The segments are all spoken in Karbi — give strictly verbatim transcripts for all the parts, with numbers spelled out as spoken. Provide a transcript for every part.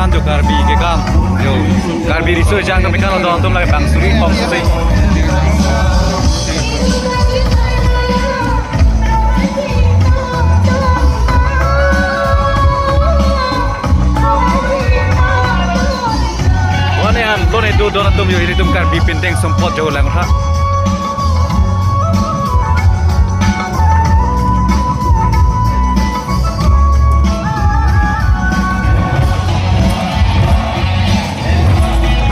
Anjo Karbi kekam, jo Karbi Riso Ejang kami kan nonton atum lake bang suri pong suri. One an, one an do don atum jo, ilitum Karbi pindeng sumpot jo lang ha.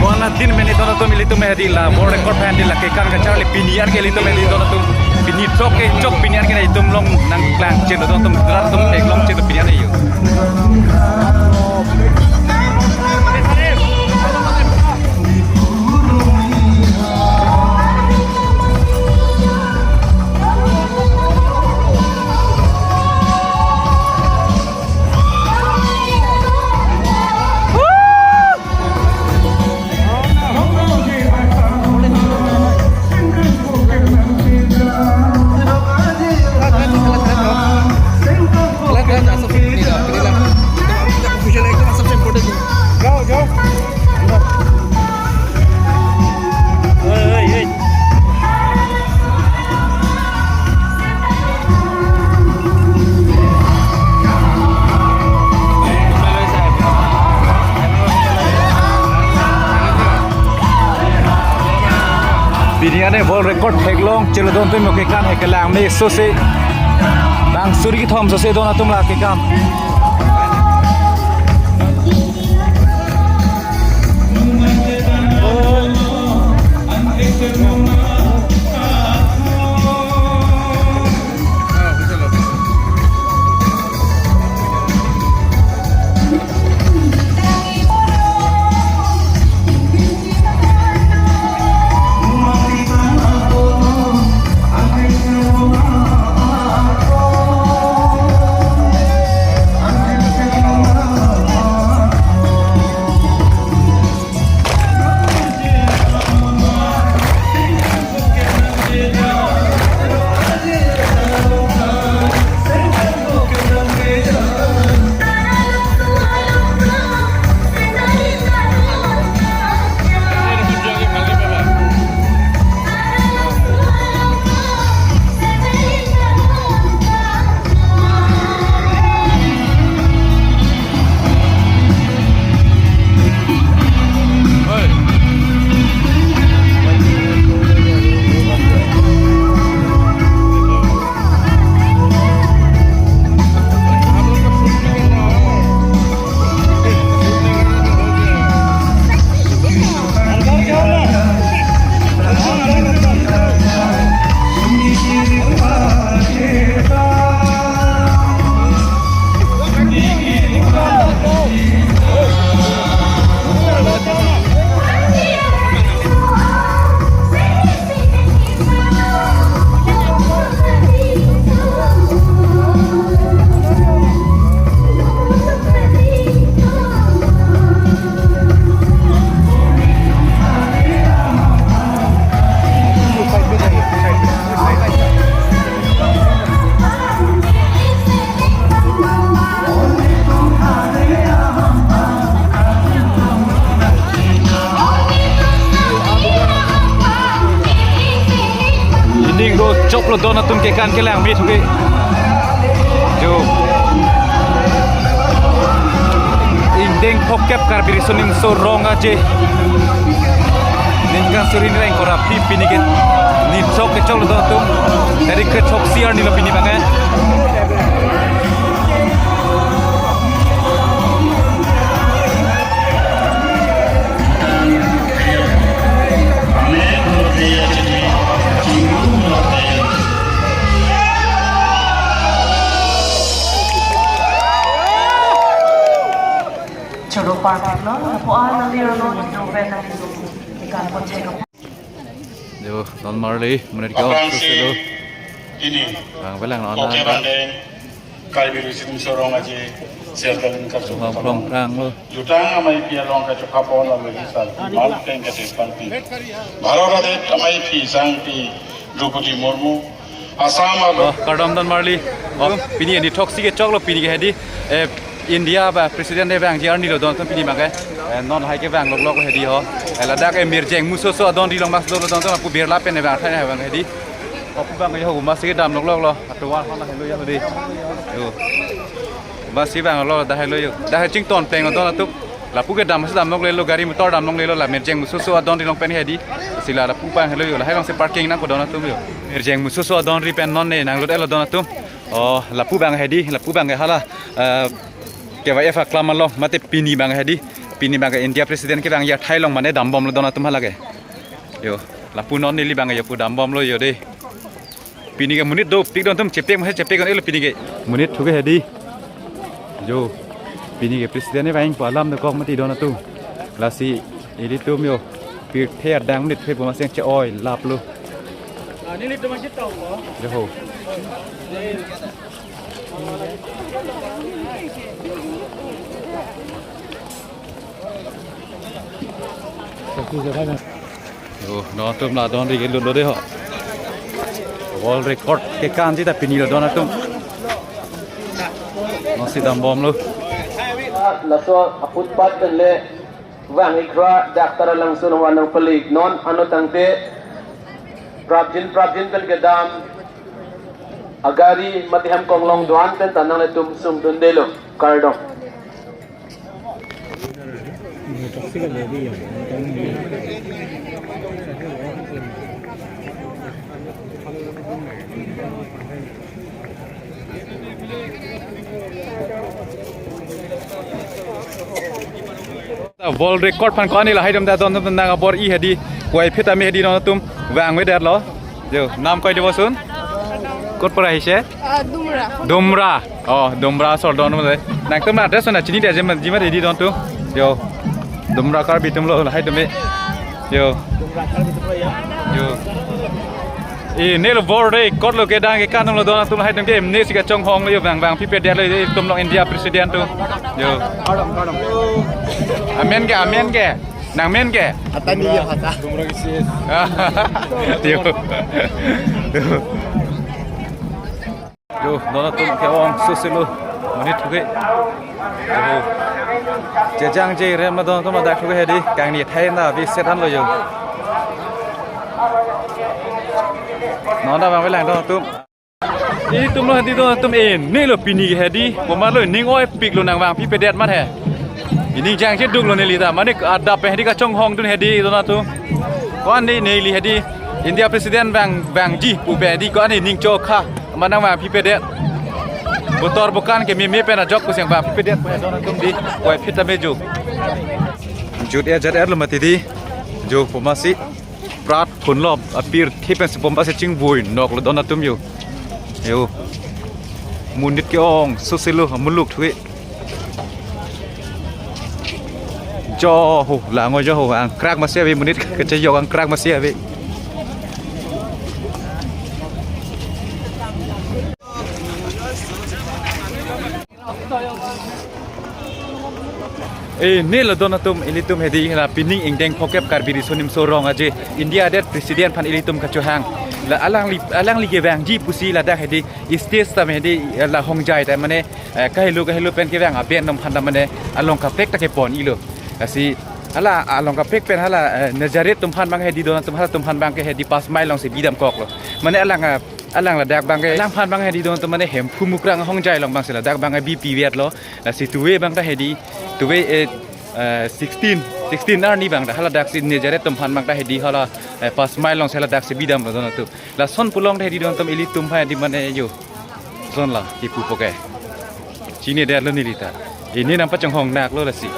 Kona din meni don atum ilitum hedi la world record phan di la kekan kacharli pini an ke ilitum hedi don atum. Pini throk kechok pini an ke ilitum along nangklang chelo don atum, don atum theklong chelo pini an yo. Pini an world record theklong chelo don atum, oke kan he kelang me sose. Bang suri kethom sose don atum la kekam. Ining do choklo don atum kekan kelang me thuke. Jo. Ingdeng phokep Karbi Riso Nimso Rong Aje. Ningkan suri ni reng kora pi pini ke. Ni chok kechoklo don atum. Dari kechok siar ni lo pini bangai. Choro party lo, po a nang lirlo, nang pen nang ikan po chek. Jo, don marli, menit ko, Aphrangsi selo. Ini. Bang belang lo, Koke anak. Bande, Karbi Riso Nimso Rong Aje, Sertalin Kasu. Bang plong prang lo. Jutang amei pi along kachokapon alo hisal, mal peng kate palpi. Bharat adet amei pi sangpi Droupadi Murmu, Assam alo. Oh, kardom don marli. Oh, pini ini throksi kechoklo, pini ke hedi. Eh, India ba president de vangji arni lo don atum pini abangke. Eh, non hai kevang loklok hedi ho. Eh, ladak ke mirjeng musoso adonri along mas lo don atum lapu birla pen vang thai vang hedi. Lapu abangke ho masi kedam loklok lo. Atovar hala helo ya hedi. Yo. Masi vanglo dak helo yo. Dak chington peng don atum. Lapu kedam si damlok lelo, gari motor damlok lelo, la mirjeng musoso adonri along pen hedi. Si la lapu abang helo yo. Lahai alongsi parking nangpo don atum yo. Mirjeng musoso adonri pen non ne nanglut-etlo don atum. Oh, lapu abang hedi, lapu abangke hala, eh, K Y F aklam along, mate pini abang hedi, pini abangke India president kevangji athai along mane dambomlo don atum hala ke. Yo, lapu non neli abangke yo pu dambomlo yo de. Pini ke monit dopik don atum, chepek masi chepek kon elo pini ke. Monit thuke hedi. Yo, pini ke president kevangpo alam dokok mati don atum. Lasi ilitum yo pirthe adang monit thupo masi che-oi laplo. Yo ho. Yo, non atum la donri kelutlo de ho. World record kekanji ta pini lo don atum. Non si dambomlo. Laso aputpat pen le vang ikra dak Taralangso along nangpalik non ano tangte prapjin prapjin pen kedam agari mate hem konglong do-an pen ta nanglitum sungdundelo, kardom. World record aphan ko-an lahai atum ta don atum nang abor-i hedi, koi phit ami hedi don atum vangvedetlo. Jo, nam koi dibosun? Kot pora hise? Ah, Dumra. Dumra. Oh, Dumra asor don atum le. Nangtum address na chini de jema jema hedi don atum. Jo. Dumra Karbi atum lo lahai atum me. Jo. Jo. Inelo world record lo kedang kekan lo don atum lahai atum ke emne si kachonghong lo yo vang vangpipedetlo itum along India president atum. Jo. Amen ke, amen ke. Nang men ke? Atani ya kata. Yo. Yo, don atum ke-ong soselo. Monit thuke. Yo. Jejang jerem ma don atum dak thuke hedi. Kangni thai na bi set anlo yo. Non ta vangvelang don atum. Itum lo hedi don atum, inelo pini ke hedi. Bomar lo ning oipiklo nang vangpipedet mat he. Ining jangcheduklo neli ta. Mane adap pen hedi kachonghongdun hedi don atum. Ko-an ne neli hedi India president vang vangji pu pen hedi ko-an ne ning chokha. Mane nang vangpipedet. Botor bokan ke meme pen ajok pusi vangpipedet pu don atum di. Oiphit ta me jo. Jut ya jat lo mati di. Jo pu masi. Prat phunlo apirthe pensi bomba si chingvoi noklo don atum yo. Yo. Monit ke-ong soselo muluk thuke. Jo ho, lango jo ho, angkrak masi ave monit kachejok angkrak masi ave. Inelo don atum ilitum hedi la pining ingdeng phokep Karbi Riso Nimso Rong Aje India adet president aphan ilitum kachohang. La alangli alangli kevangji pusi ladak hedi stage ta me hedi la hongjai ta mane, eh, kahelo kahelo pen kevang aben atum aphan ta mane along kaprek ta kepon-ilo. Lasi hala along kaprek pen hala, eh, Nazareth atum aphan abang hedi don atum halatum aphan abangke hedi Panch Mile alongsi bidamkoklo. Mane alang, eh, alang ladak abangke alangphan abang hedi don atum mane Hemphu Mukrang ahongjai along abangsi ladak abangke bipivetlo. Lasi tuve abang ta hedi, tuve, eh, eh, sixteen, sixteen arni abang ta hala daksi Nazareth atum aphan abang ta hedi hala, eh, Panch Mile alongsi hala daksi bidamlo don atum. Lason pulote hedi don atum ilitum aphan hedi mane yo. Lason la kipu poke. Chinidetlo neli ta. Ini nangpachonghong naklo lasi.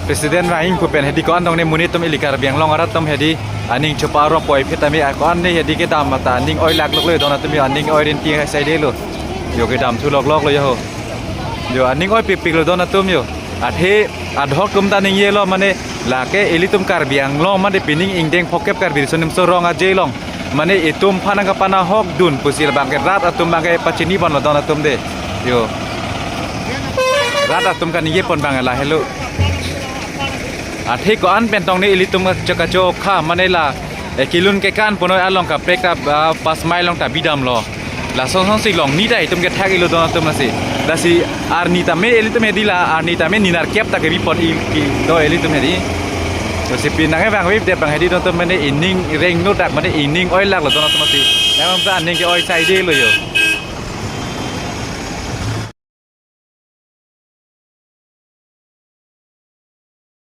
President vang pu pen hedi ko-an dong ne monit atum ili Karbi Anglong arat atum hedi aning chopa ro poi phit ami ko-an ne hedi kedam mata aning oilak loklo don atum yo aning oi rinti hai saidelo. Yo kedam thu lokloklo yo ho. Yo aning oipikpiklo don atum yo. Athe adhok atum ta ningjelo mane lake ilitum Karbi Anglong mane pining ingdeng phokep Karbi Riso Nimso Rong Aje along. Mane itum aphan nangkapan ahokdun pusi labangke rat atum abangke pachini ponlo don atum de. Yo. Rat atum kaningje pon abang lahelo. Athe ko-an pen tong ne ilitum chokachokha mane la, eh, kelun kekan punoi along kaprek ta, ah, Panch Mile along ta bidamlo. Lason son si long ni ta itum ke thak ilo don atum lasi. Lasi arni tame ilitum hedi la, arni tame ni nerkep ta kebi pon i ki do ilitum hedi. Lasi pinang e bang wip det bang hedi don atum mane ining reng no dak mane ining oi lak lo don atum lasi. Namam ta aning ke oi sai de lo yo.